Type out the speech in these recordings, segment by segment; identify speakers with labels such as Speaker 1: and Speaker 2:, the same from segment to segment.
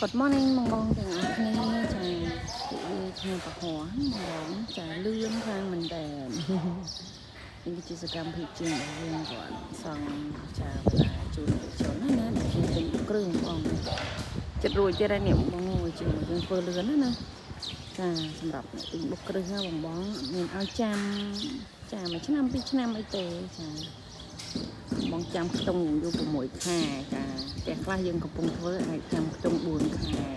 Speaker 1: Good morning បងបងទាំងអស់គ្នាចាពួកវាថ្ងៃពហុបងបងចាលឿនខ្លាំងមែនតើ នេះគឺជាសកម្មភាពជាងរបស់យើងគាត់សង់ចាវេលាជូនជនណាណាដែលគេទិញគ្រឿងបងចិត្តរួចទៀតហើយនេះបងបងអើយជាងយើងធ្វើលឿនណាណាចាសម្រាប់អ្នកទិញបុកគ្រឹះណាបងបងអត់មានឲ្យចាំចាមួយឆ្នាំពីរឆ្នាំអីទេចា បងចាំខ្ទង់យូរ6ខែចាផ្ទះខ្លះយើងកំពុងធ្វើអាចចាំខ្ទង់4ខែ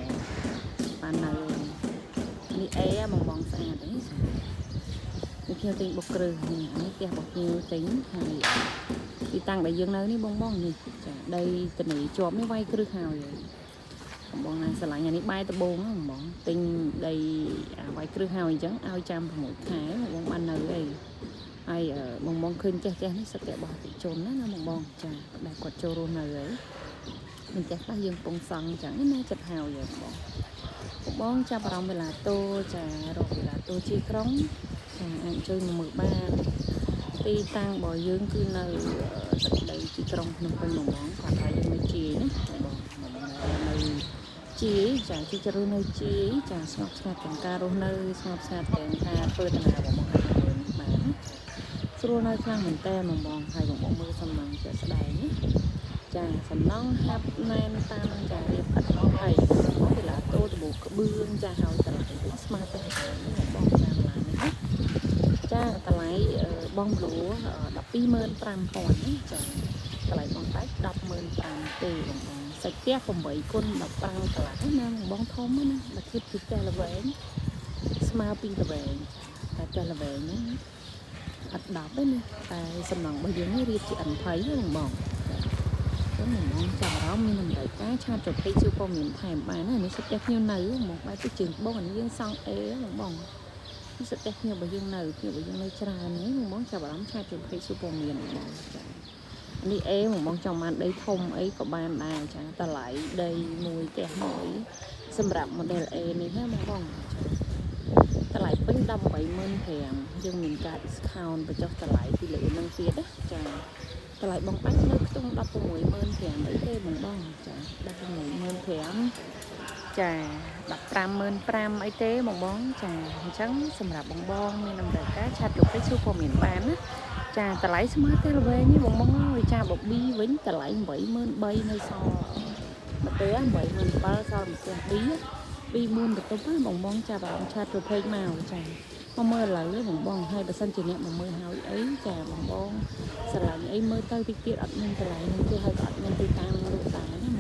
Speaker 1: បាននៅនេះអេបងបងស្អាតទេចានេះខ្ញុំទិញបុកគ្រឹះនេះអានេះផ្ទះរបស់ភ្ញៀវទិញហើយទីតាំងដែលយើងនៅនេះបងបងនេះចាដីតនីជាប់នេះវាយគ្រឹះហើយបងបងណាស្រឡាញ់អានេះបែរដបងបងបងទិញដីអាវាយគ្រឹះហើយអញ្ចឹងឲ្យចាំ6ខែបងបាននៅអី ហើយបងបងឃើញផ្ទះផ្ទះនេះសិតតែរបស់អតិជនណាណាបងបងចាដែលគាត់ចូលរស់នៅហើយមានផ្ទះខ្លះយើងពងសង់អញ្ចឹងណាចិត្តហើយបងបងបងបងចាប់អារម្មណ៍វេឡាតូចារកវេឡាតូជាក្រុងចាអាចជួយមកមើលបានទីតាំងរបស់យើងគឺនៅទឹកដីទីក្រុងភ្នំពេញបងបងគាត់ថាយើងនៅជាយណាបងបងបងនៅជាយចាជាជ្រើសនៅជាយចាស្ងប់ស្ងាត់ទាំងការរស់នៅស្ងប់ស្ងាត់ទាំងការធ្វើដំណើរបងបងអាចមើលបានណា ស្រួលនៅខ្លាំងមែនតើបងបងហើយបងបងមើលសំណង់ជាក់ស្ដែងណាចាសំណង់ហាប់ណែនតាមចារៀបឥតហើយបងវេឡាតូដបូក្បឿងចាហើយតម្លៃវិញស្មើទៅបងបងចាម្លានេះណាចាតម្លៃបងប្លួ125,000ណាចាតម្លៃបងដាច់105,000ទេបងបងសាច់ផ្ទះ8គុណ15កន្លះណាបងបងធំណាបើធៀបពីផ្ទះល្វែងស្មើពីល្វែងតែផ្ទះល្វែងហ្នឹង អត់10ទេណាតែសំណង់របស់យើងនេះរៀបជាអិនភ័យហ្នឹងបងចឹងបងបងចាប់អារម្មណ៍មានតម្រូវការ chat ចូល page ជួព័ត៌មានថែមបានណានេះសិតតែភ្ញៀវនៅបងបែរទៅជើងបងអានេះយើងសង់អេបងបងនេះសិតតែភ្ញៀវរបស់យើងនៅភ្ញៀវរបស់យើងនៅច្រើននេះបងបងចាប់អារម្មណ៍ chat ចូល page ជួព័ត៌មានបងចានេះអេបងបងចង់បានដីធំអីក៏បានដែរចាតម្លៃដីមួយផ្ទះមួយសម្រាប់ model A នេះណាបងបងចា តម្លៃពេញ185,000យើងមានការ discount បញ្ចុះតម្លៃពីលើនឹងទៀតណាចាតម្លៃបងបាច់នៅខ្ទង់165,000អីទេបងបងចា165,000ចា155,000អីទេបងបងចាអញ្ចឹងសម្រាប់បងបងមានតម្រូវការ chat យកទៅសួរព័ត៌មានបានណាចាតម្លៃស្មើទេល្វែងនេះបងបងអើយចាបប៊ីវិញតម្លៃ83,000នៅសល់មួយទេ87,000សល់មួយផ្ទះ B ពី4បន្ទប់ណាបងបងចាប់អារម្មណ៍ chat ប្រភេទមកចាមកមើលឥឡូវបងបងហើយបើសិនជាអ្នកមកមើលហើយអីចាបងបងស្រឡាញ់អីមើលទៅតិចទៀតអត់មានតម្លៃនឹងទេហើយក៏អត់មានទីតាំងលក់ដែរណា